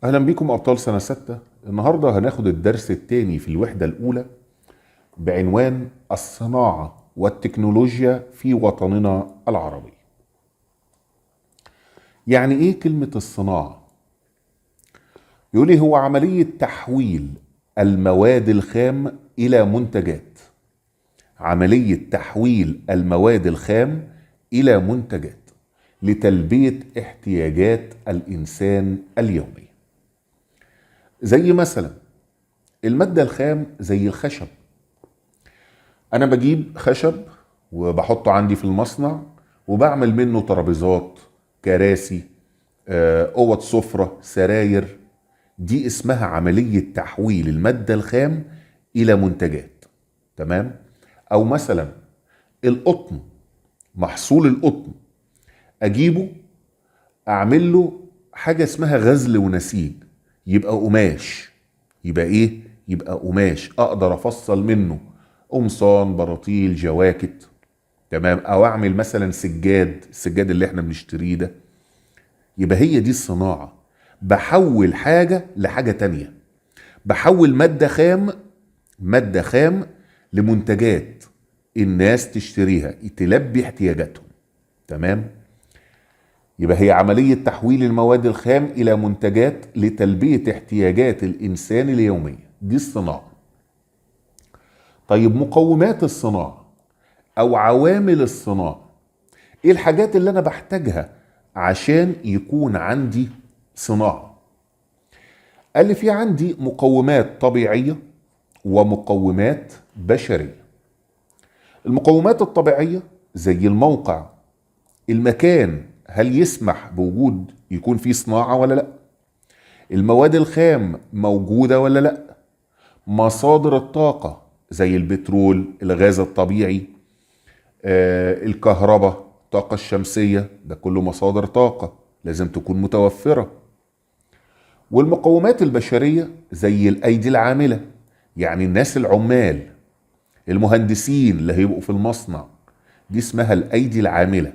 أهلا بكم أبطال سنة 6. النهاردة هناخد الدرس الثاني في الوحدة الأولى بعنوان الصناعة والتكنولوجيا في وطننا العربي. يعني إيه كلمة الصناعة؟ يقول لي هو عملية تحويل المواد الخام إلى منتجات. عملية تحويل المواد الخام إلى منتجات لتلبية احتياجات الإنسان اليومية. زي مثلا المادة الخام زي الخشب. أنا بجيب خشب وبحطه عندي في المصنع وبعمل منه ترابيزات، كراسي، أوض سفرة، سراير. دي اسمها عملية تحويل المادة الخام إلى منتجات. تمام؟ أو مثلا القطن، محصول القطن أجيبه أعمل له حاجة اسمها غزل ونسيج، يبقى قماش. يبقى ايه؟ يبقى قماش اقدر افصل منه قمصان، براطيل، جواكت. تمام؟ او اعمل مثلا سجاد، السجاد اللي احنا بنشتريه ده. يبقى هي دي الصناعة، بحول حاجة لحاجة تانية، بحول مادة خام، مادة خام لمنتجات الناس تشتريها تلبي احتياجاتهم. تمام؟ يبقى هي عملية تحويل المواد الخام إلى منتجات لتلبية احتياجات الإنسان اليومية، دي الصناعة. طيب مقومات الصناعة أو عوامل الصناعة، إيه الحاجات اللي أنا بحتاجها عشان يكون عندي صناعة؟ قال لي في عندي مقومات طبيعية ومقومات بشرية. المقومات الطبيعية زي الموقع، المكان، هل يسمح بوجود يكون فيه صناعة ولا لا؟ المواد الخام موجودة ولا لا؟ مصادر الطاقة زي البترول، الغاز الطبيعي، الكهرباء، الطاقة الشمسية، ده كله مصادر طاقة لازم تكون متوفرة. والمقومات البشرية زي الأيدي العاملة، يعني الناس العمال، المهندسين اللي هيبقوا في المصنع، دي اسمها الأيدي العاملة.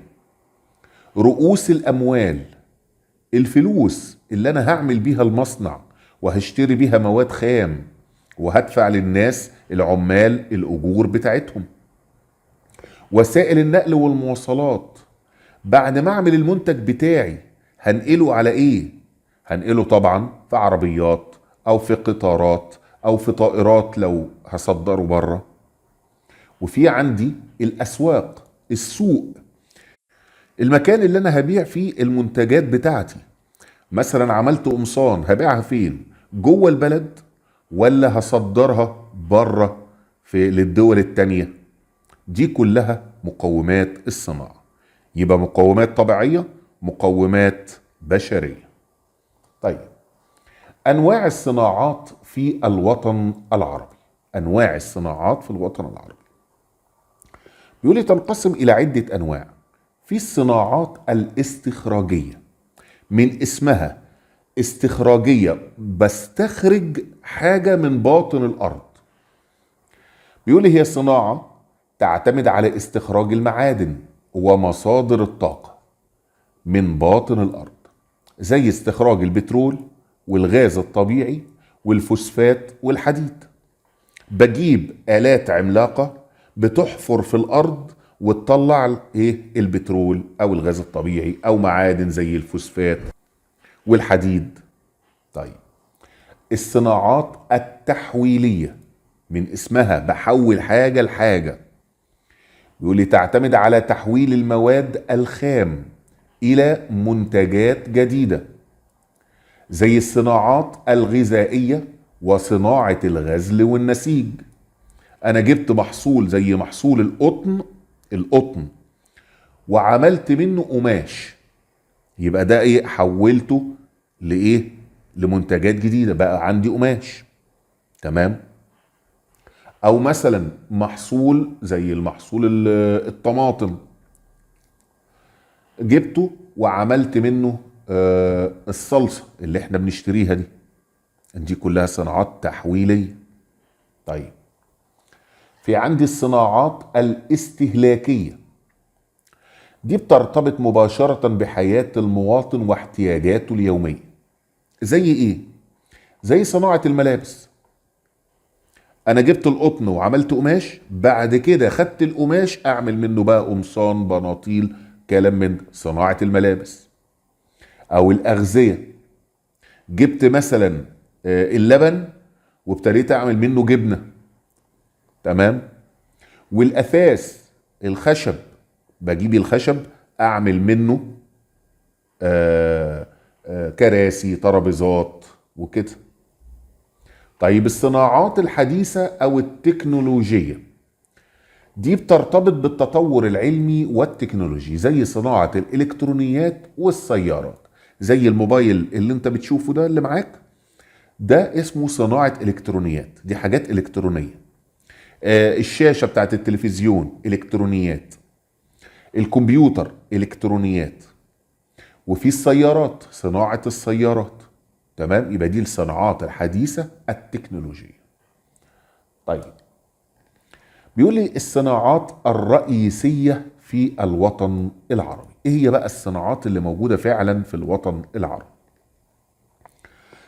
رؤوس الأموال، الفلوس اللي أنا هعمل بيها المصنع وهشتري بيها مواد خام وهدفع للناس العمال الأجور بتاعتهم. وسائل النقل والمواصلات، بعد ما أعمل المنتج بتاعي هنقله على إيه؟ هنقله طبعا في عربيات أو في قطارات أو في طائرات لو هصدره بره. وفي عندي الأسواق، السوق، المكان اللي انا هبيع فيه المنتجات بتاعتي. مثلا عملت قمصان، هبيعها فين؟ جوه البلد ولا هصدرها بره في للدول التانية؟ دي كلها مقومات الصناعة. يبقى مقومات طبيعية، مقومات بشرية. طيب انواع الصناعات في الوطن العربي، انواع الصناعات في الوطن العربي بيقول لي تنقسم الى عدة انواع. في الصناعات الاستخراجية، من اسمها استخراجية، بستخرج حاجة من باطن الأرض. بيقول هي صناعة تعتمد على استخراج المعادن ومصادر الطاقة من باطن الأرض، زي استخراج البترول والغاز الطبيعي والفوسفات والحديد. بجيب آلات عملاقة بتحفر في الأرض وتطلع ايه؟ البترول او الغاز الطبيعي او معادن زي الفوسفات والحديد. طيب الصناعات التحويلية، من اسمها بحول حاجة لحاجة. بيقول لي تعتمد على تحويل المواد الخام إلى منتجات جديدة، زي الصناعات الغذائية وصناعة الغزل والنسيج. أنا جبت محصول زي محصول القطن، القطن وعملت منه قماش، يبقى ده ايه؟ حولته لايه؟ لمنتجات جديدة، بقى عندي قماش. تمام؟ او مثلا محصول زي المحصول الطماطم، جبته وعملت منه الصلصه اللي احنا بنشتريها دي. دي كلها صناعات تحويليه. طيب في عندي الصناعات الاستهلاكية، دي بترتبط مباشرة بحياة المواطن واحتياجاته اليومية. زي ايه؟ زي صناعة الملابس. انا جبت القطن وعملت قماش، بعد كده خدت القماش اعمل منه بقى قمصان، بناطيل، كلام من ده، صناعة الملابس. او الاغذية، جبت مثلا اللبن وابتديت اعمل منه جبنة. تمام. والاثاث، الخشب، بجيب الخشب اعمل منه كراسي، ترابيزات وكده. طيب الصناعات الحديثة او التكنولوجية دي بترتبط بالتطور العلمي والتكنولوجي، زي صناعة الالكترونيات والسيارات، زي الموبايل اللي انت بتشوفه ده اللي معاك ده اسمه صناعة الكترونيات، دي حاجات الكترونية. الشاشة بتاعت التلفزيون الكترونيات، الكمبيوتر الكترونيات، وفي السيارات، صناعة السيارات. تمام. يبقى دي الصناعات الحديثة التكنولوجية. طيب بيقول لي الصناعات الرئيسية في الوطن العربي. ايه هي بقى الصناعات اللي موجودة فعلا في الوطن العربي؟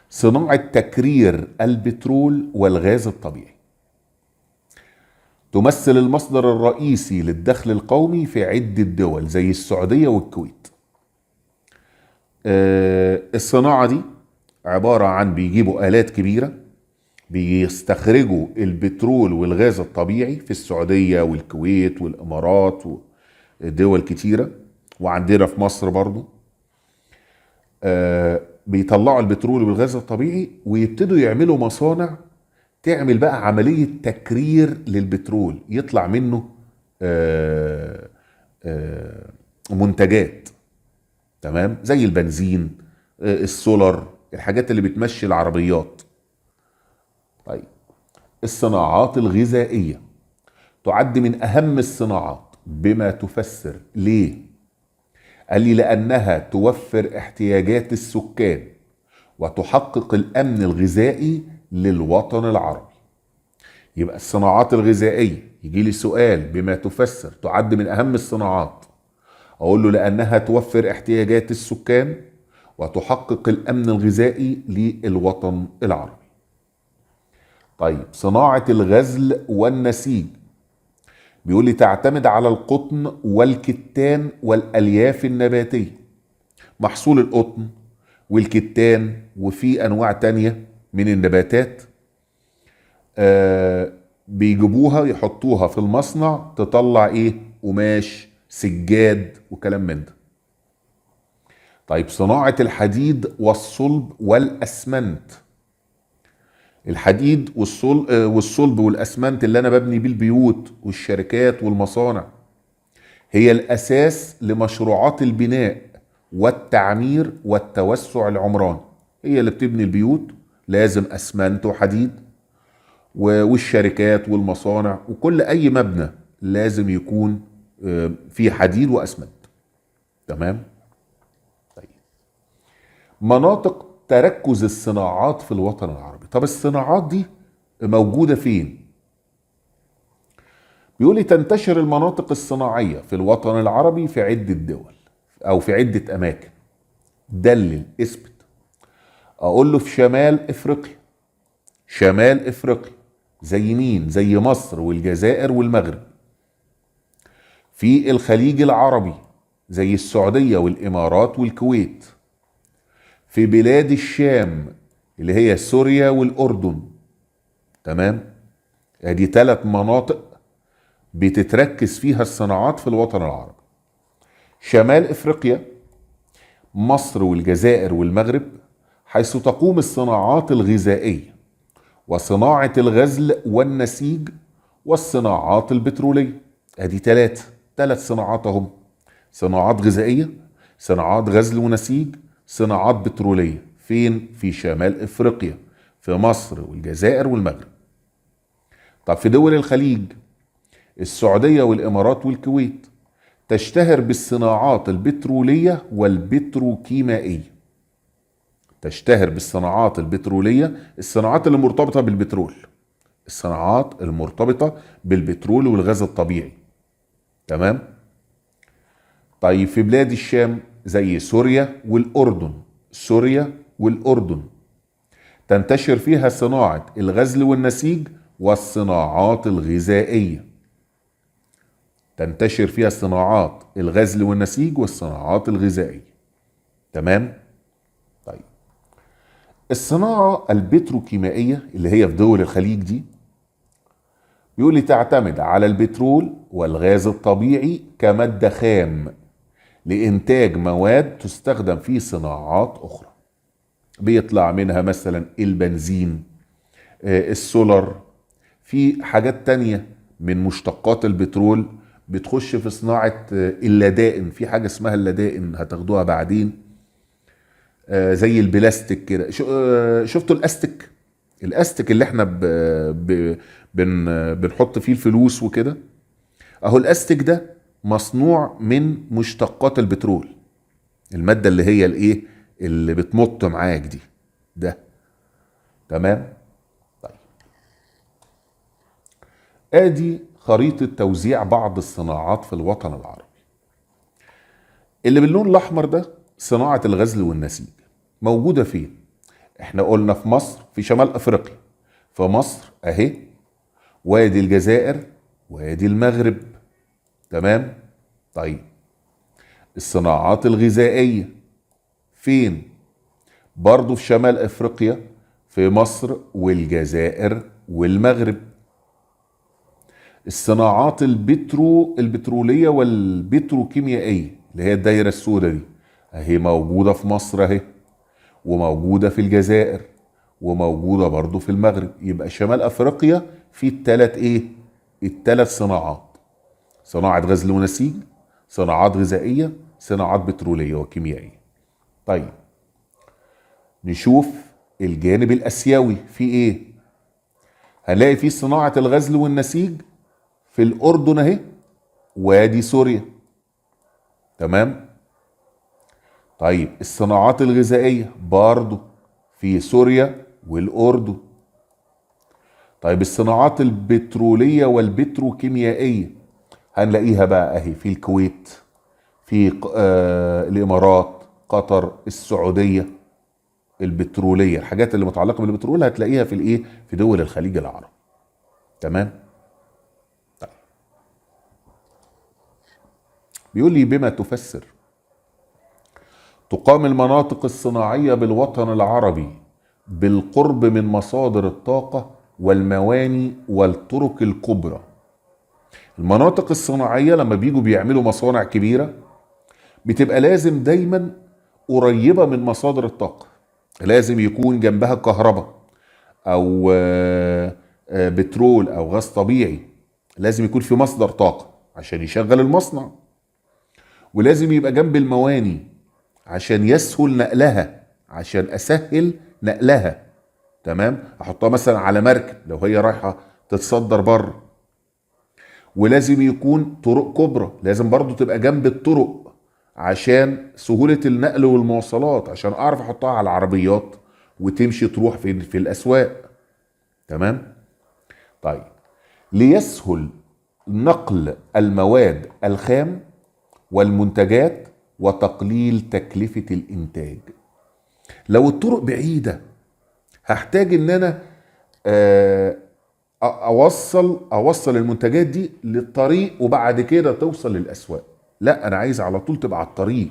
صناعة تكرير البترول والغاز الطبيعي تمثل المصدر الرئيسي للدخل القومي في عدة دول زي السعودية والكويت. الصناعة دي عبارة عن بيجيبوا آلات كبيرة بيستخرجوا البترول والغاز الطبيعي في السعودية والكويت والإمارات ودول كتيرة، وعندنا في مصر برضو. بيطلعوا البترول والغاز الطبيعي ويبتدوا يعملوا مصانع تعمل بقى عملية تكرير للبترول، يطلع منه منتجات. تمام، زي البنزين، السولر، الحاجات اللي بتمشي العربيات. طيب الصناعات الغذائية تعد من أهم الصناعات بما تفسر ليه؟ قال لي لأنها توفر احتياجات السكان وتحقق الأمن الغذائي للوطن العربي. يبقى الصناعات الغذائية يجي لي سؤال بما تفسر تعد من أهم الصناعات، أقول له لأنها توفر احتياجات السكان وتحقق الأمن الغذائي للوطن العربي. طيب صناعة الغزل والنسيج بيقول لي تعتمد على القطن والكتان والألياف النباتية. محصول القطن والكتان وفي أنواع تانية من النباتات بيجيبوها يحطوها في المصنع تطلع ايه؟ قماش، سجاد، وكلام من ده. طيب صناعة الحديد والصلب والأسمنت. الحديد والصلب والأسمنت اللي أنا ببني بيه البيوت والشركات والمصانع هي الأساس لمشروعات البناء والتعمير والتوسع العمراني. هي اللي بتبني البيوت، لازم أسمنت وحديد، والشركات والمصانع وكل أي مبنى لازم يكون فيه حديد وأسمنت. تمام. طيب مناطق تركز الصناعات في الوطن العربي. طب الصناعات دي موجودة فين؟ بيقول لي تنتشر المناطق الصناعية في الوطن العربي في عدة دول أو في عدة أماكن. دلل، اثبت. أقول له في شمال إفريقيا. شمال إفريقيا زي مين؟ زي مصر والجزائر والمغرب. في الخليج العربي زي السعودية والإمارات والكويت. في بلاد الشام اللي هي سوريا والأردن. تمام؟ ادي 3 مناطق بتتركز فيها الصناعات في الوطن العربي. شمال افريقيا مصر والجزائر والمغرب، حيث تقوم الصناعات الغذائية وصناعة الغزل والنسيج والصناعات البترولية. ادي 3 صناعات اهم: صناعات غذائية، صناعات غزل ونسيج، صناعات بترولية. فين؟ في شمال افريقيا، في مصر والجزائر والمغرب. طب في دول الخليج السعودية والإمارات والكويت تشتهر بالصناعات البترولية والبتروكيمائية. تشتهر بالصناعات البترولية، الصناعات اللي مرتبطة بالبترول، الصناعات المرتبطة بالبترول والغاز الطبيعي. تمام؟ طيب في بلاد الشام زي سوريا والأردن، سوريا والأردن. تنتشر فيها صناعة الغزل والنسيج والصناعات الغذائية. تنتشر فيها صناعات الغزل والنسيج والصناعات الغذائية. تمام؟ طيب الصناعة البتروكيمائية اللي هي في دول الخليج دي بيقول لي تعتمد على البترول والغاز الطبيعي كمادة خام لإنتاج مواد تستخدم في صناعات أخرى. بيطلع منها مثلا البنزين، السولر، في حاجات تانية من مشتقات البترول بتخش في صناعة اللدائن. في حاجة اسمها اللدائن هتاخدوها بعدين، زي البلاستيك كده. شفتوا الاستك؟ الاستك اللي احنا ب ب بن بنحط فيه الفلوس وكده، اهو الاستك ده مصنوع من مشتقات البترول، المادة اللي هي الايه اللي بتمط معاك دي ده. تمام؟ طيب ادي خريطة توزيع بعض الصناعات في الوطن العربي. اللي باللون الاحمر ده صناعة الغزل والنسيج، موجودة فين؟ احنا قلنا في مصر، في شمال افريقيا، في مصر اهي، وادي الجزائر، وادي المغرب. تمام؟ طيب الصناعات الغذائية فين؟ برضو في شمال افريقيا، في مصر والجزائر والمغرب. الصناعات البترولية والبتروكيميائية اللي هي الدايرة السوداء دي اهي موجودة في مصر اهي، وموجودة في الجزائر، وموجودة برضو في المغرب. يبقى شمال افريقيا في التلات ايه؟ التلات صناعات: صناعة غزل ونسيج، صناعات غذائية، صناعات بترولية وكيميائية. طيب نشوف الجانب الاسيوي في ايه؟ هنلاقي فيه صناعة الغزل والنسيج في الاردن اهي، وادي سوريا. تمام؟ طيب الصناعات الغذائية برضو في سوريا والأردن. طيب الصناعات البترولية والبتروكيميائية هنلاقيها بقى اهي في الكويت، في الإمارات، قطر، السعودية. البترولية، الحاجات اللي متعلقة بالبترول هتلاقيها في الايه؟ في دول الخليج العربي. تمام؟ طيب بيقول لي بما تفسر تقام المناطق الصناعية بالوطن العربي بالقرب من مصادر الطاقة والمواني والطرق الكبرى. المناطق الصناعية لما بيجوا بيعملوا مصانع كبيرة بتبقى لازم دايما قريبة من مصادر الطاقة، لازم يكون جنبها كهرباء أو بترول أو غاز طبيعي، لازم يكون في مصدر طاقة عشان يشغل المصنع، ولازم يبقى جنب المواني عشان يسهل نقلها، عشان أسهل نقلها. تمام؟ أحطها مثلا على مركب لو هي رايحة تتصدر بره. ولازم يكون طرق كبرى، لازم برضو تبقى جنب الطرق عشان سهولة النقل والمواصلات، عشان أعرف أحطها على العربيات وتمشي تروح في الأسواق. تمام؟ طيب ليسهل نقل المواد الخام والمنتجات وتقليل تكلفة الإنتاج. لو الطرق بعيدة هحتاج إن أنا أوصل المنتجات دي للطريق وبعد كده توصل للأسواق. لا، أنا عايز على طول تبقى على الطريق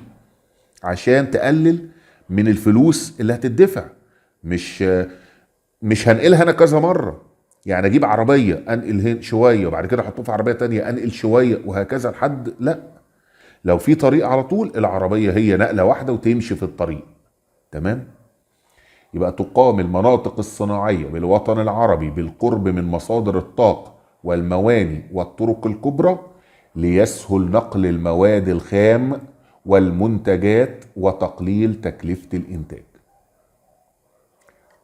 عشان تقلل من الفلوس اللي هتدفع. مش هنقلها أنا كذا مرة، يعني أجيب عربية أنقل شوية وبعد كده أحطه في عربية تانية أنقل شوية وهكذا لحد، لا، لو في طريق على طول العربية هي نقلة واحدة وتمشي في الطريق. تمام؟ يبقى تقام المناطق الصناعية بالوطن العربي بالقرب من مصادر الطاقة والمواني والطرق الكبرى ليسهل نقل المواد الخام والمنتجات وتقليل تكلفة الإنتاج.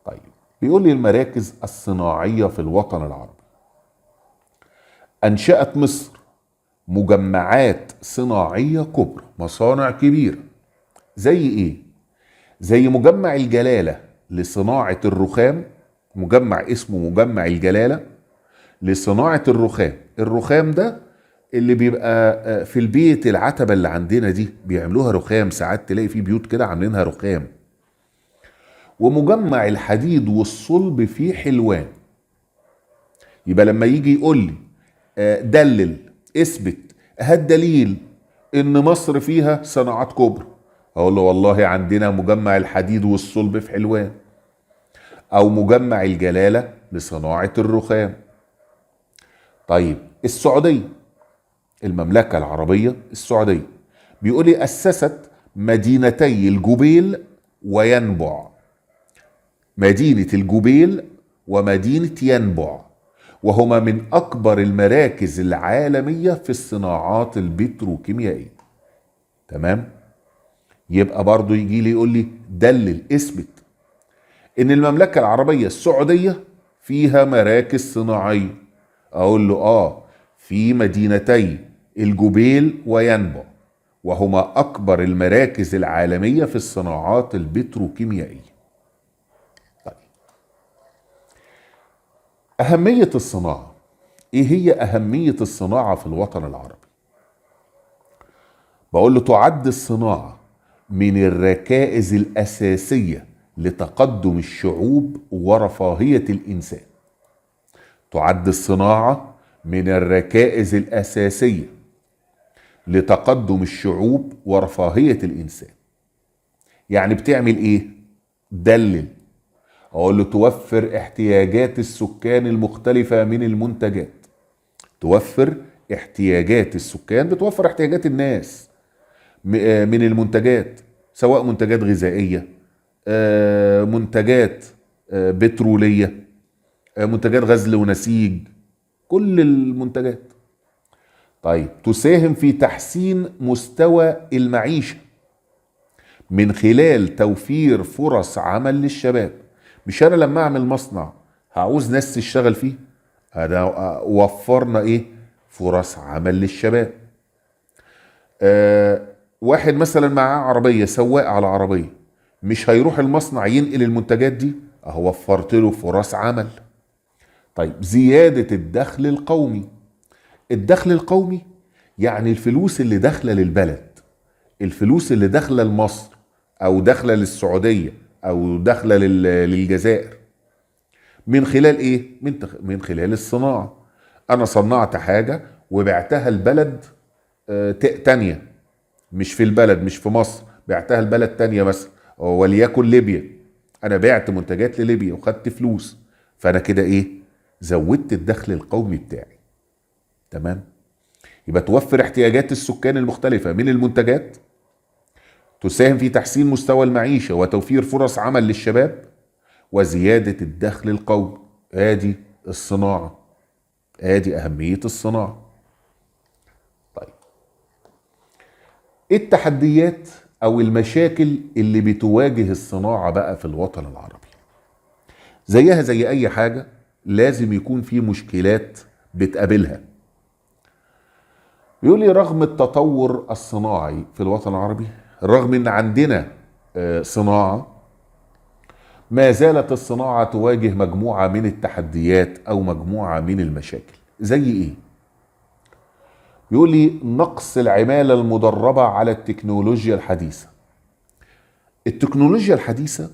طيب بيقول لي المراكز الصناعية في الوطن العربي. أنشأت مصر مجمعات صناعية كبرى، مصانع كبيرة، زي إيه؟ زي مجمع الجلالة لصناعة الرخام، مجمع اسمه مجمع الجلالة لصناعة الرخام. الرخام ده اللي بيبقى في البيت، العتبة اللي عندنا دي بيعملوها رخام، ساعات تلاقي في بيوت كده عاملينها رخام. ومجمع الحديد والصلب في حلوان. يبقى لما يجي يقول لي دلل، اثبت، هات دليل ان مصر فيها صناعات كبرى، اقول له والله عندنا مجمع الحديد والصلب في حلوان، او مجمع الجلالة لصناعة الرخام. طيب السعودية، المملكة العربية السعودية، بيقول لي أسست مدينتي الجبيل وينبع، مدينة الجبيل ومدينة ينبع، وهما من أكبر المراكز العالمية في الصناعات البتروكيميائية. تمام؟ يبقى برضو يجي لي يقول لي دلل، اثبت إن المملكة العربية السعودية فيها مراكز صناعية، أقول له في مدينتي الجبيل وينبع، وهما أكبر المراكز العالمية في الصناعات البتروكيميائية. طيب أهمية الصناعة، إيه هي أهمية الصناعة في الوطن العربي؟ بقول له تعد الصناعة من الركائز الأساسية لتقدم الشعوب ورفاهية الإنسان. تعد الصناعة من الركائز الأساسية لتقدم الشعوب ورفاهية الإنسان. يعني بتعمل إيه؟ دلل. أقول له توفر احتياجات السكان المختلفة من المنتجات. توفر احتياجات السكان، بتوفر احتياجات الناس من المنتجات، سواء منتجات غذائية، منتجات بترولية، منتجات غزل ونسيج، كل المنتجات. طيب تساهم في تحسين مستوى المعيشة من خلال توفير فرص عمل للشباب. مش أنا لما أعمل مصنع هعوز ناس تشتغل فيه، أنا وفرنا إيه؟ فرص عمل للشباب. واحد مثلا معاه عربية، سواق على عربية، مش هيروح المصنع ينقل المنتجات دي، أهو وفرت له فرص عمل. طيب زيادة الدخل القومي. الدخل القومي يعني الفلوس اللي داخله للبلد، الفلوس اللي داخله لمصر او داخله للسعودية او داخله للجزائر، من خلال ايه؟ من خلال الصناعة. انا صنعت حاجة وبعتها لبلد تانية، مش في البلد، مش في مصر، بعتها لبلد تانية مثلا وليكن ليبيا. انا بعت منتجات لليبيا وخدت فلوس، فانا كده ايه؟ زودت الدخل القومي بتاعي. تمام؟ يبقى توفر احتياجات السكان المختلفة من المنتجات، تساهم في تحسين مستوى المعيشة وتوفير فرص عمل للشباب، وزيادة الدخل القومي. ادي الصناعة، ادي أهمية الصناعة. طيب ايه التحديات او المشاكل اللي بتواجه الصناعة بقى في الوطن العربي؟ زيها زي اي حاجة لازم يكون في مشكلات بتقابلها. بيقول لي رغم التطور الصناعي في الوطن العربي، رغم ان عندنا صناعة، ما زالت الصناعة تواجه مجموعة من التحديات او مجموعة من المشاكل. زي ايه؟ بيقول لي نقص العمالة المدربة على التكنولوجيا الحديثة. التكنولوجيا الحديثة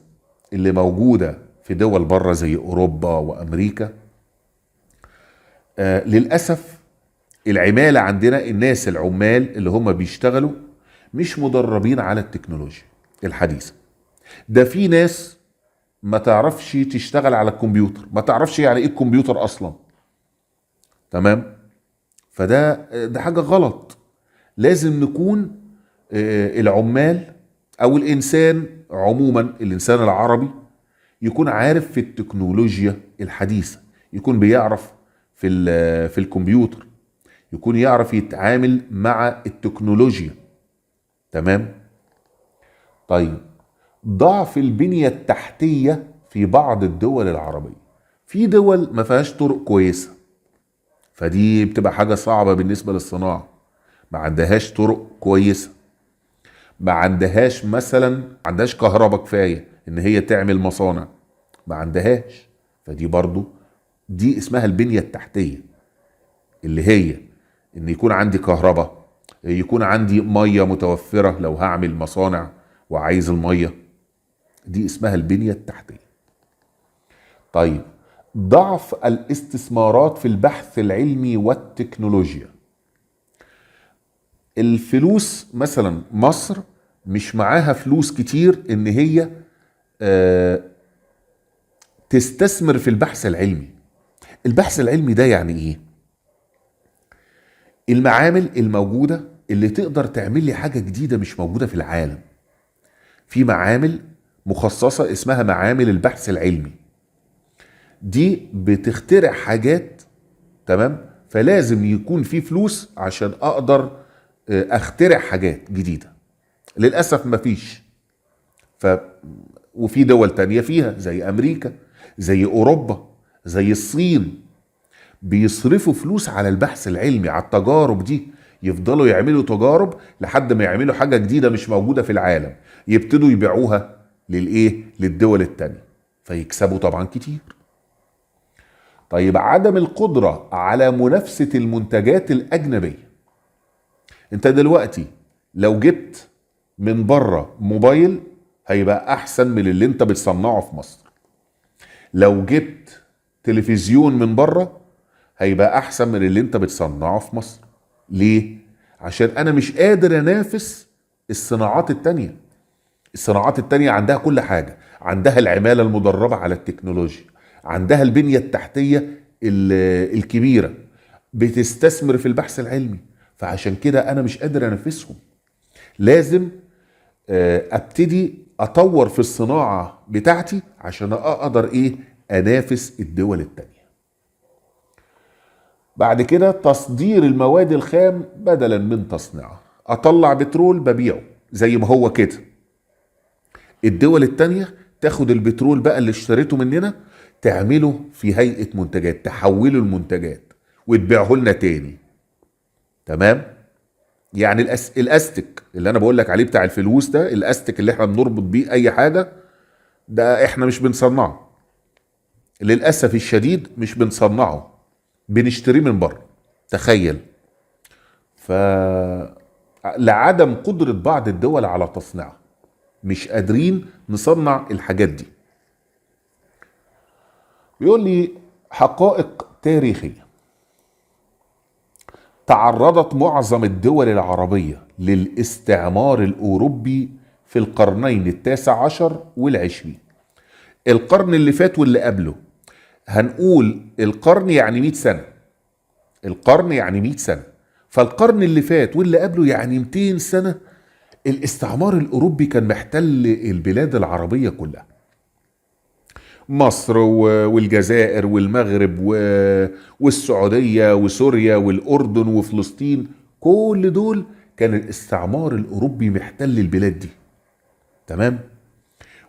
اللي موجودة في دول بره زي اوروبا وامريكا، للأسف العمالة عندنا، الناس العمال اللي هم بيشتغلوا مش مدربين على التكنولوجيا الحديثة. ده في ناس ما تعرفش تشتغل على الكمبيوتر، ما تعرفش يعني ايه الكمبيوتر اصلا. تمام؟ فده حاجة غلط. لازم نكون العمال او الانسان عموما، الانسان العربي يكون عارف في التكنولوجيا الحديثة، يكون بيعرف في الكمبيوتر، يكون يعرف يتعامل مع التكنولوجيا. تمام؟ طيب ضعف البنية التحتية في بعض الدول العربية. في دول ما فيهاش طرق كويسة، فدي بتبقى حاجة صعبة بالنسبة للصناعة. ما عندهاش طرق كويسة، ما عندهاش مثلا، ما عندهاش كهرباء كفاية ان هي تعمل مصانع، ما عندهاش. فدي برضو دي اسمها البنية التحتية، اللي هي ان يكون عندي كهرباء، يكون عندي مية متوفرة لو هعمل مصانع وعايز المية، دي اسمها البنية التحتية. طيب ضعف الاستثمارات في البحث العلمي والتكنولوجيا. الفلوس مثلا مصر مش معاها فلوس كتير ان هي تستثمر في البحث العلمي. البحث العلمي ده يعني ايه؟ المعامل الموجودة اللي تقدر تعمل لي حاجة جديدة مش موجودة في العالم. في معامل مخصصة اسمها معامل البحث العلمي، دي بتخترع حاجات، تمام؟ فلازم يكون في فلوس عشان اقدر اخترع حاجات جديدة. للأسف مفيش. وفي دول تانية فيها زي أمريكا، زي أوروبا، زي الصين، بيصرفوا فلوس على البحث العلمي، على التجارب دي. يفضلوا يعملوا تجارب لحد ما يعملوا حاجة جديدة مش موجودة في العالم، يبتدوا يبيعوها للإيه؟ للدول التانية، فيكسبوا طبعا كتير. طيب عدم القدرة على منافسة المنتجات الأجنبية. انت دلوقتي لو جبت من بره موبايل هيبقى أحسن من اللي انت بتصنعه في مصر. لو جبت تلفزيون من بره هيبقى أحسن من اللي انت بتصنعه في مصر. ليه؟ عشان أنا مش قادر أنافس الصناعات التانية. الصناعات التانية عندها كل حاجة، عندها العمالة المدربة على التكنولوجيا، عندها البنية التحتية الكبيرة، بتستثمر في البحث العلمي، فعشان كده أنا مش قادر أنافسهم. لازم أبتدي أطور في الصناعة بتاعتي عشان أقدر إيه؟ أنافس الدول التانية. بعد كده تصدير المواد الخام بدلا من تصنيعها. أطلع بترول ببيعه زي ما هو كده. الدول التانية تاخد البترول بقى اللي اشتريته مننا تعمله في هيئة منتجات، تحوله لمنتجات وتبيعه لنا تاني. تمام؟ يعني الاستك اللي انا بقول لك عليه بتاع الفلوس ده، الاستك اللي احنا بنربط بيه اي حاجة، ده احنا مش بنصنعه للأسف الشديد، مش بنصنعه، بنشتريه من بره. تخيل. لعدم قدرة بعض الدول على تصنيعها، مش قادرين نصنع الحاجات دي. بيقول لي حقائق تاريخية. تعرضت معظم الدول العربية للاستعمار الأوروبي في القرنين التاسع عشر والعشرين. القرن اللي فات واللي قبله، هنقول القرن يعني 100 سنة، القرن يعني 100 سنة، فالقرن اللي فات واللي قبله يعني 200 سنة الاستعمار الأوروبي كان محتل البلاد العربية كلها، مصر والجزائر والمغرب والسعودية وسوريا والأردن وفلسطين، كل دول كان الاستعمار الأوروبي محتل البلاد دي. تمام؟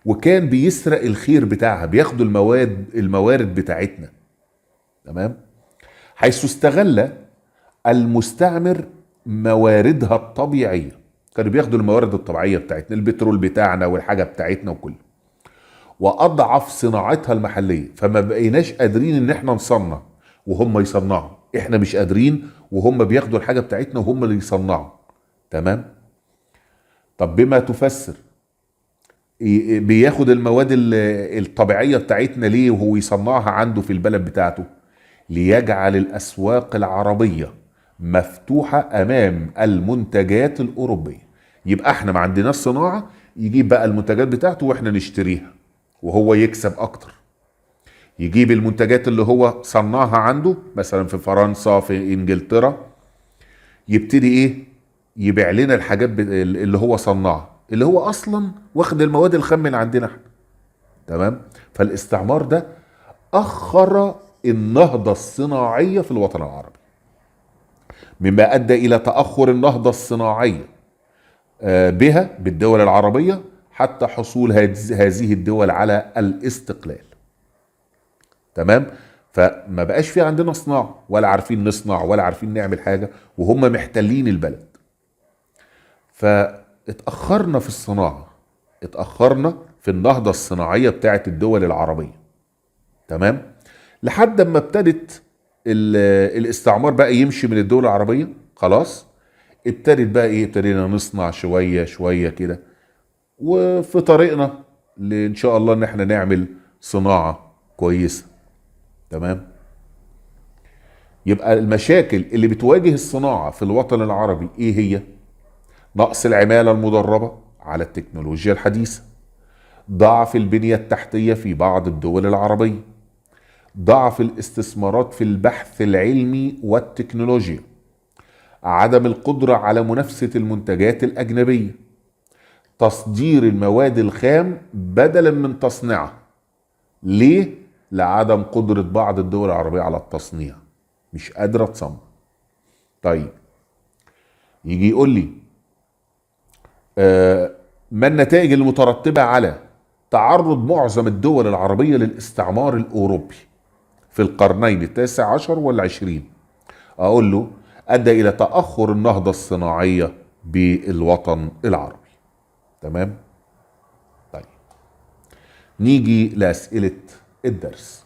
وكان بيسرق الخير بتاعها، بياخدوا الموارد بتاعتنا. تمام؟ حيث استغل المستعمر مواردها الطبيعية، كانوا بياخدوا الموارد الطبيعية بتاعتنا، البترول بتاعنا والحاجة بتاعتنا وكله، وأضعف صناعتها المحلية، فما بقيناش قادرين ان احنا نصنع وهم يصنعوا، احنا مش قادرين وهم بياخدوا الحاجة بتاعتنا وهم اللي يصنعوا. تمام؟ طب بما تفسر بياخد المواد الطبيعية بتاعتنا ليه وهو يصنعها عنده في البلد بتاعته؟ ليجعل الأسواق العربية مفتوحة أمام المنتجات الأوروبية. يبقى احنا ما عندناش صناعة، يجيب بقى المنتجات بتاعته واحنا نشتريها وهو يكسب أكتر. يجيب المنتجات اللي هو صنعها عنده مثلا في فرنسا في إنجلترا، يبتدي إيه؟ يبيع لنا الحاجات اللي هو صنعها، اللي هو أصلا واخد المواد الخام من عندنا احنا. تمام؟ فالاستعمار ده أخر النهضة الصناعية في الوطن العربي، مما أدى إلى تأخر النهضة الصناعية بها بالدول العربية حتى حصول هذه الدول على الاستقلال. تمام؟ فما بقاش في عندنا صناعة، ولا عارفين نصنع ولا عارفين نعمل حاجة، وهم محتلين البلد. فاتأخرنا في الصناعة، اتأخرنا في النهضة الصناعية بتاعت الدول العربية. تمام؟ لحد ما ابتدت الاستعمار بقى يمشي من الدول العربية، خلاص ابتدت بقى ايه، ابتدينا نصنع شوية شوية كده، وفي طريقنا لإن شاء الله إن احنا نعمل صناعة كويسة. تمام؟ يبقى المشاكل اللي بتواجه الصناعة في الوطن العربي إيه هي؟ نقص العمالة المدربة على التكنولوجيا الحديثة، ضعف البنية التحتية في بعض الدول العربية، ضعف الاستثمارات في البحث العلمي والتكنولوجيا، عدم القدرة على منافسة المنتجات الأجنبية، تصدير المواد الخام بدلا من تصنيعها. ليه؟ لعدم قدرة بعض الدول العربية على التصنيع، مش قادرة تصنع. طيب يجي يقول لي ما النتائج المترتبة على تعرض معظم الدول العربية للاستعمار الأوروبي في القرنين التاسع عشر والعشرين؟ أقول له أدى إلى تأخر النهضة الصناعية بالوطن العربي. تمام؟ طيب نيجي لأسئلة الدرس.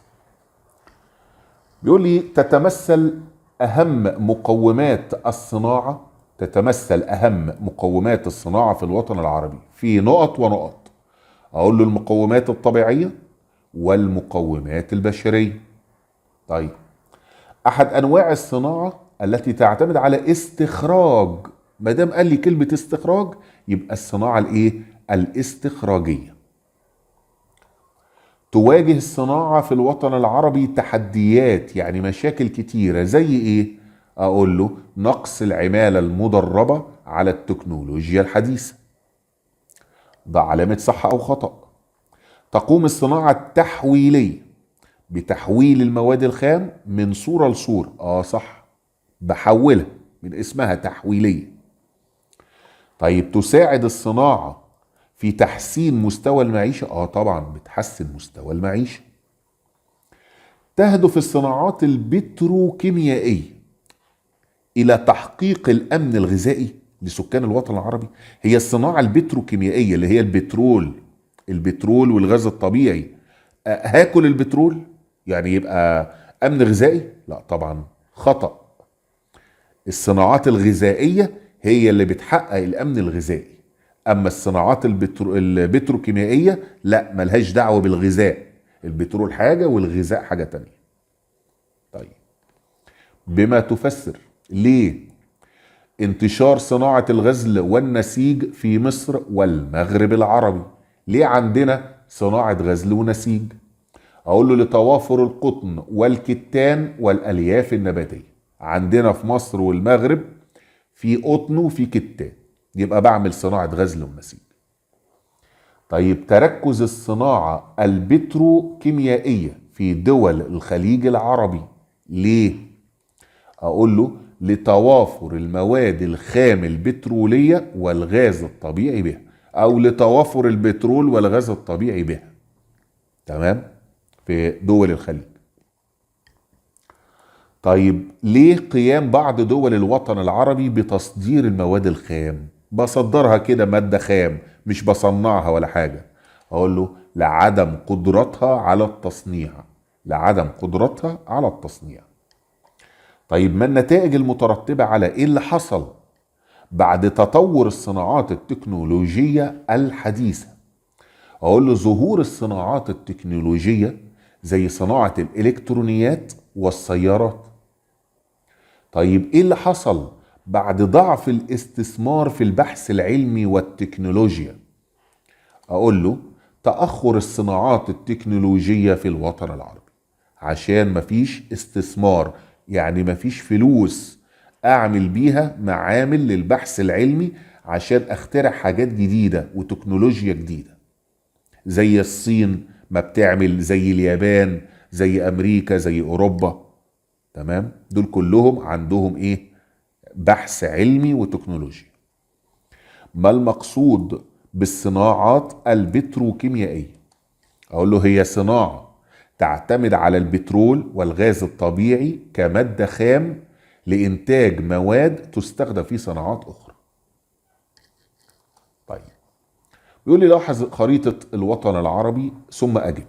بيقول لي تتمثل أهم مقومات الصناعة، تتمثل أهم مقومات الصناعة في الوطن العربي في نقط ونقط. أقول له المقومات الطبيعية والمقومات البشرية. طيب أحد أنواع الصناعة التي تعتمد على استخراج، ما دام قال لي كلمة استخراج يبقى الصناعة الإيه؟ الاستخراجية. تواجه الصناعة في الوطن العربي تحديات، يعني مشاكل كتيرة، زي إيه؟ أقول له نقص العمالة المدربة على التكنولوجيا الحديثة. ده علامة صح أو خطأ. تقوم الصناعة التحويلية بتحويل المواد الخام من صورة لصورة. صح، بحولها، من اسمها تحويلية. طيب تساعد الصناعة في تحسين مستوى المعيشة. طبعا بتحسن مستوى المعيشة. تهدف الصناعات البتروكيميائية إلى تحقيق الأمن الغذائي لسكان الوطن العربي. هي الصناعة البتروكيميائية اللي هي البترول، البترول والغاز الطبيعي. هاكل البترول يعني يبقى أمن غذائي؟ لا طبعا خطأ. الصناعات الغذائية هي اللي بتحقق الأمن الغذائي، أما الصناعات البتروكيميائية لا، ملهاش دعوة بالغذاء. البترول حاجة والغذاء حاجة تانية. طيب بما تفسر ليه انتشار صناعة الغزل والنسيج في مصر والمغرب العربي؟ ليه عندنا صناعة غزل ونسيج؟ أقول له لتوافر القطن والكتان والألياف النباتية. عندنا في مصر والمغرب في قطن وفي كتان، يبقى بعمل صناعة غزل ونسيج. طيب تركز الصناعة البتروكيميائية في دول الخليج العربي ليه؟ أقول له لتوافر المواد الخام البترولية والغاز الطبيعي بها، أو لتوافر البترول والغاز الطبيعي بها. تمام، في دول الخليج. طيب ليه قيام بعض دول الوطن العربي بتصدير المواد الخام؟ بصدرها كده مادة خام، مش بصنعها ولا حاجة. أقول له لعدم قدرتها على التصنيع، لعدم قدرتها على التصنيع. طيب ما النتائج المترتبة على إيه اللي حصل بعد تطور الصناعات التكنولوجية الحديثة؟ أقول له ظهور الصناعات التكنولوجية زي صناعة الإلكترونيات والسيارات. طيب إيه اللي حصل بعد ضعف الاستثمار في البحث العلمي والتكنولوجيا؟ أقول له تأخر الصناعات التكنولوجية في الوطن العربي، عشان مفيش استثمار، يعني مفيش فلوس أعمل بيها معامل للبحث العلمي عشان أخترع حاجات جديدة وتكنولوجيا جديدة، زي الصين ما بتعمل، زي اليابان، زي أمريكا، زي أوروبا. تمام، دول كلهم عندهم إيه؟ بحث علمي وتكنولوجيا. ما المقصود بالصناعات البتروكيميائية؟ أقول له هي صناعة تعتمد على البترول والغاز الطبيعي كمادة خام لإنتاج مواد تستخدم في صناعات أخرى. طيب بيقول لي لاحظ خريطة الوطن العربي ثم أجب.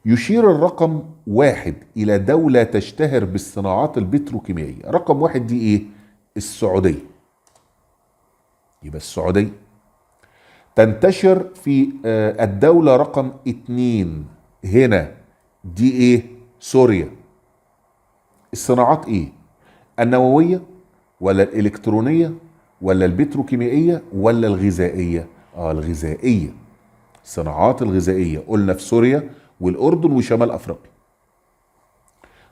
يشير الرقم 1 إلى دولة تشتهر بالصناعات البتروكيميائية. رقم 1 دي إيه؟ السعودية. يبقى السعودية. تنتشر في الدولة رقم 2 هنا، دي ايه؟ سوريا. الصناعات ايه؟ النووية ولا الإلكترونية ولا البتروكيميائية ولا الغذائية؟ الغذائية، الصناعات الغذائية قلنا في سوريا والأردن وشمال أفريقيا.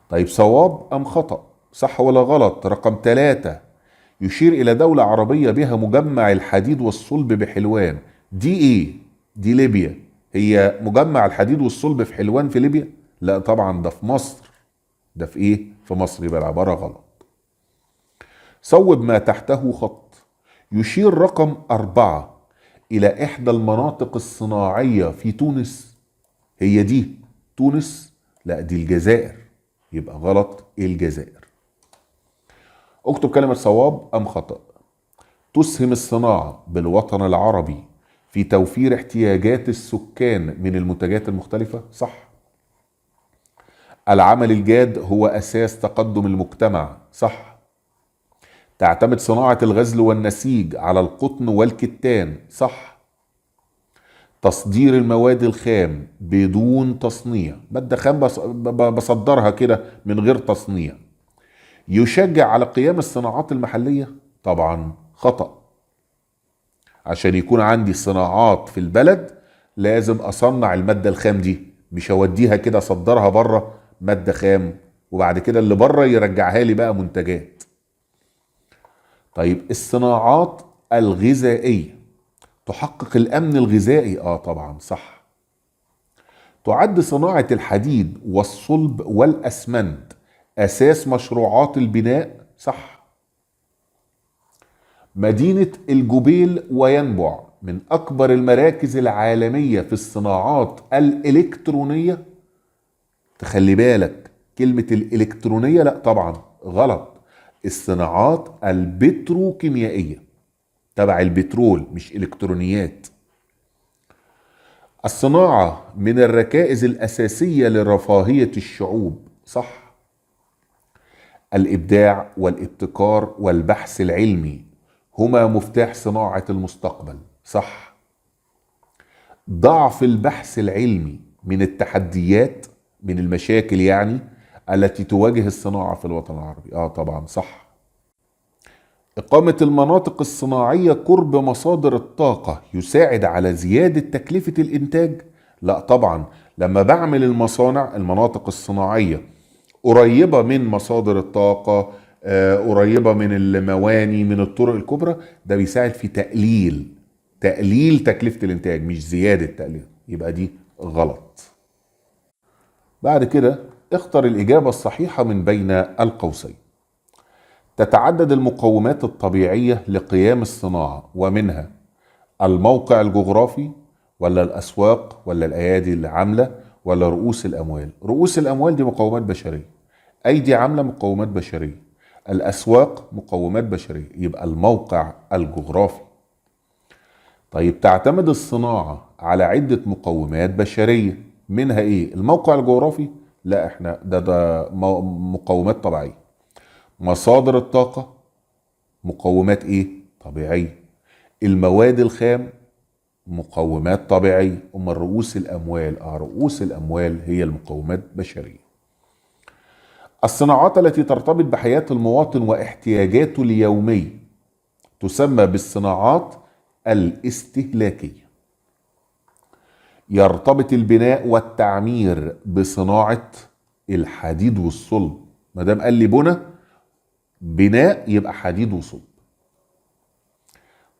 طيب صواب أم خطأ؟ صح ولا غلط؟ رقم 3 يشير إلى دولة عربية بها مجمع الحديد والصلب بحلوان. دي إيه؟ دي ليبيا. هي مجمع الحديد والصلب في حلوان في ليبيا؟ لا طبعا، ده في مصر. ده في إيه؟ في مصر. يبقى العبارة غلط. صوب ما تحته خط. يشير رقم 4 إلى إحدى المناطق الصناعية في تونس. هي دي تونس؟ لا دي الجزائر، يبقى غلط، الجزائر. اكتب كلمة صواب أم خطأ. تسهم الصناعة بالوطن العربي في توفير احتياجات السكان من المنتجات المختلفة؟ صح. العمل الجاد هو أساس تقدم المجتمع؟ صح. تعتمد صناعة الغزل والنسيج على القطن والكتان؟ صح. تصدير المواد الخام بدون تصنيع، مادة خام بصدرها كده من غير تصنيع. يشجع على قيام الصناعات المحلية؟ طبعا خطأ. عشان يكون عندي صناعات في البلد لازم أصنع المادة الخام دي، مش أوديها كده أصدرها بره مادة خام وبعد كده اللي بره يرجعها لي بقى منتجات. طيب الصناعات الغذائية تحقق الأمن الغذائي؟ طبعا صح. تعد صناعة الحديد والصلب والأسمنت أساس مشروعات البناء؟ صح. مدينة الجبيل وينبع من أكبر المراكز العالمية في الصناعات الإلكترونية؟ تخلي بالك كلمة الإلكترونية لا طبعا غلط، الصناعات البتروكيميائية تبع البترول مش إلكترونيات. الصناعة من الركائز الأساسية لرفاهية الشعوب؟ صح. الإبداع والابتكار والبحث العلمي هما مفتاح صناعة المستقبل؟ صح. ضعف البحث العلمي من التحديات، من المشاكل يعني التي تواجه الصناعة في الوطن العربي؟ طبعا صح. إقامة المناطق الصناعية قرب مصادر الطاقة يساعد على زيادة تكلفة الإنتاج؟ لا طبعا، لما بعمل المصانع المناطق الصناعية قريبة من مصادر الطاقة، قريبة من المواني، من الطرق الكبرى، ده بيساعد في تقليل تكلفة الإنتاج مش زيادة تقليل، يبقى دي غلط. بعد كده اختر الإجابة الصحيحة من بين القوسين. تتعدد المقومات الطبيعية لقيام الصناعة، ومنها الموقع الجغرافي ولا الأسواق ولا الأيادي العاملة ولا رؤوس الأموال؟ رؤوس الأموال دي مقومات بشرية، أيدي عاملة مقومات بشرية، الأسواق مقومات بشرية، يبقى الموقع الجغرافي. طيب تعتمد الصناعة على عدة مقومات بشرية، منها إيه؟ الموقع الجغرافي؟ لا احنا ده مقومات طبيعية. مصادر الطاقة مقومات ايه؟ طبيعية. المواد الخام مقومات طبيعية. اما رؤوس الاموال، رؤوس الاموال هي المقومات البشرية. الصناعات التي ترتبط بحياة المواطن واحتياجاته اليومية تسمى بالصناعات الاستهلاكية. يرتبط البناء والتعمير بصناعة الحديد والصلب، ما دام قال لي بناء يبقى حديد وصلب.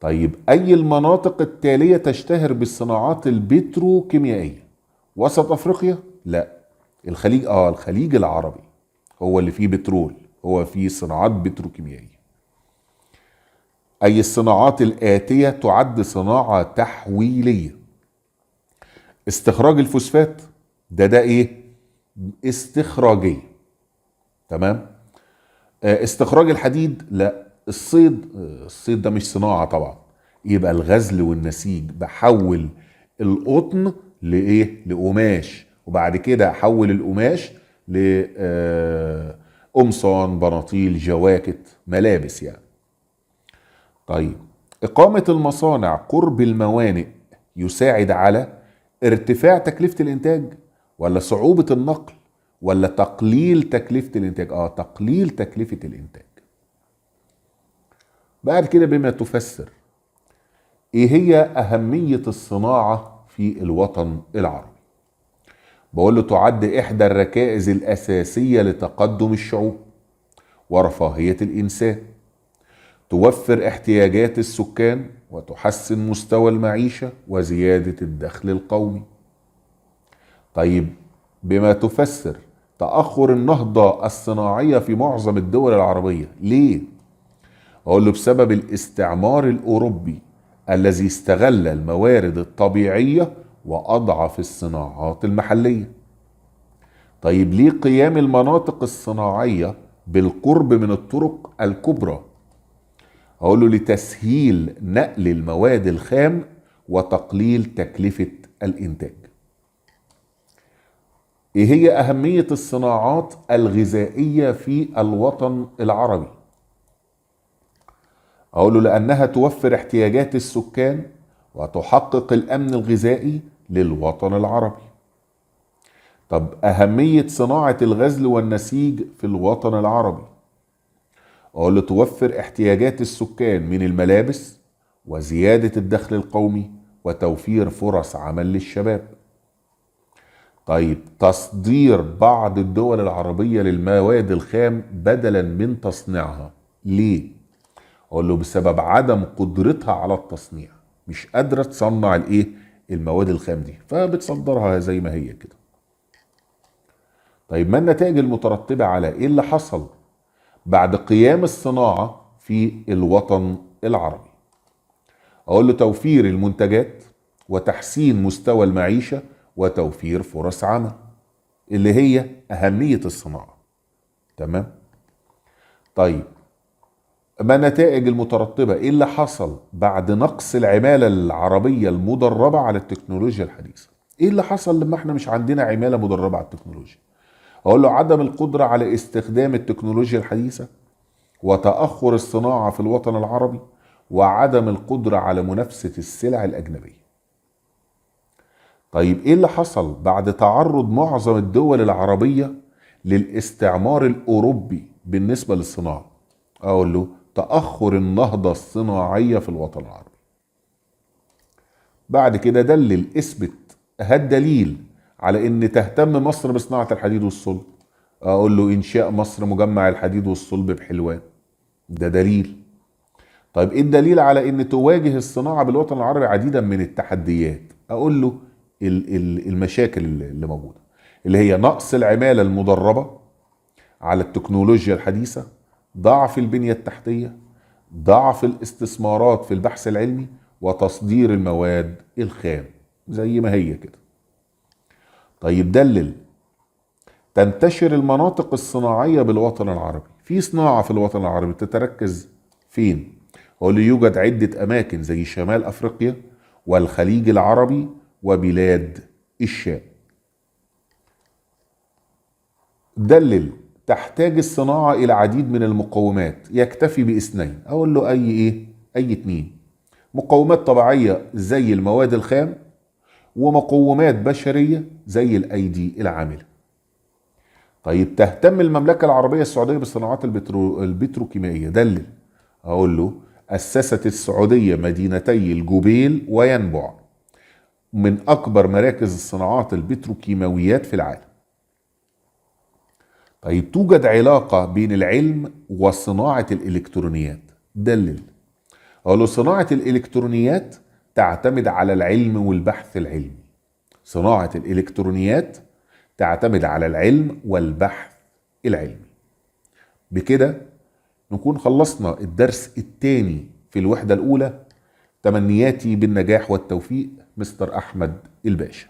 طيب أي المناطق التالية تشتهر بالصناعات البتروكيميائية؟ وسط أفريقيا؟ لا. الخليج؟ الخليج العربي هو اللي فيه بترول، هو فيه صناعات بتروكيميائية. أي الصناعات الآتية تعد صناعة تحويلية؟ استخراج الفوسفات، ده إيه؟ استخراجية، تمام. استخراج الحديد؟ لا. الصيد؟ الصيد ده مش صناعة طبعا، يبقى الغزل والنسيج، بحول القطن لإيه؟ لقماش، وبعد كده احول القماش لقمصان، بناطيل، جواكت، ملابس يعني. طيب إقامة المصانع قرب الموانئ يساعد على ارتفاع تكلفة الإنتاج، ولا صعوبة النقل، ولا تقليل تكلفة الإنتاج؟ تقليل تكلفة الإنتاج. بعد كده بما تفسر إيه هي أهمية الصناعة في الوطن العربي؟ بقول له تعد إحدى الركائز الأساسية لتقدم الشعوب ورفاهية الإنسان، توفر احتياجات السكان وتحسن مستوى المعيشة وزيادة الدخل القومي. طيب بما تفسر تأخر النهضة الصناعية في معظم الدول العربية ليه؟ أقول له بسبب الاستعمار الأوروبي الذي استغل الموارد الطبيعية وأضعف الصناعات المحلية. طيب ليه قيام المناطق الصناعية بالقرب من الطرق الكبرى؟ أقول له لتسهيل نقل المواد الخام وتقليل تكلفة الإنتاج. إيه هي أهمية الصناعات الغذائية في الوطن العربي؟ أقول له لأنها توفر احتياجات السكان وتحقق الأمن الغذائي للوطن العربي. طب أهمية صناعة الغزل والنسيج في الوطن العربي؟ أقول له توفر احتياجات السكان من الملابس وزيادة الدخل القومي وتوفير فرص عمل للشباب. طيب تصدير بعض الدول العربية للمواد الخام بدلا من تصنيعها ليه؟ أقول له بسبب عدم قدرتها على التصنيع، مش قادرة تصنع الايه؟ المواد الخام دي، فبتصدرها زي ما هي كده. طيب ما النتائج المترتبة على ايه اللي حصل بعد قيام الصناعة في الوطن العربي؟ أقول له توفير المنتجات وتحسين مستوى المعيشة وتوفير فرص عمل، اللي هي أهمية الصناعة. تمام؟ طيب ما النتائج المترتبة؟ إيه اللي حصل بعد نقص العمالة العربية المدربة على التكنولوجيا الحديثة؟ إيه اللي حصل لما احنا مش عندنا عمالة مدربة على التكنولوجيا؟ أقول له عدم القدرة على استخدام التكنولوجيا الحديثة وتأخر الصناعة في الوطن العربي وعدم القدرة على منافسة السلع الأجنبية. طيب إيه اللي حصل بعد تعرض معظم الدول العربية للاستعمار الأوروبي بالنسبة للصناعة؟ أقول له تأخر النهضة الصناعية في الوطن العربي. بعد كده دلل، اثبت، هات دليل على ان تهتم مصر بصناعة الحديد والصلب. اقول له انشاء مصر مجمع الحديد والصلب بحلوان، ده دليل. طيب ايه الدليل على ان تواجه الصناعة بالوطن العربي عديدا من التحديات؟ اقول له المشاكل اللي موجودة، اللي هي نقص العمالة المدربة على التكنولوجيا الحديثة، ضعف البنية التحتية، ضعف الاستثمارات في البحث العلمي، وتصدير المواد الخام زي ما هي كده. طيب دلل، تنتشر المناطق الصناعية بالوطن العربي. في صناعة في الوطن العربي تتركز فين؟ هو يوجد عدة أماكن زي شمال أفريقيا والخليج العربي وبلاد الشام. دلل، تحتاج الصناعة إلى عديد من المقومات، يكتفي باثنين. أقول له أي إيه؟ أي اتنين. مقومات طبيعية زي المواد الخام، ومقومات بشرية زي الأيدي العاملة. طيب تهتم المملكة العربية السعودية بالصناعات البتروكيميائية. دلل، أقول له أسست السعودية مدينتي الجبيل وينبع من أكبر مراكز الصناعات البتروكيماويات في العالم. طيب توجد علاقة بين العلم وصناعة الإلكترونيات. دلل، أقول له صناعة الإلكترونيات تعتمد على العلم والبحث العلمي. صناعة الإلكترونيات تعتمد على العلم والبحث العلمي. بكده نكون خلصنا الدرس الثاني في الوحدة الأولى. تمنياتي بالنجاح والتوفيق، مستر أحمد الباشا.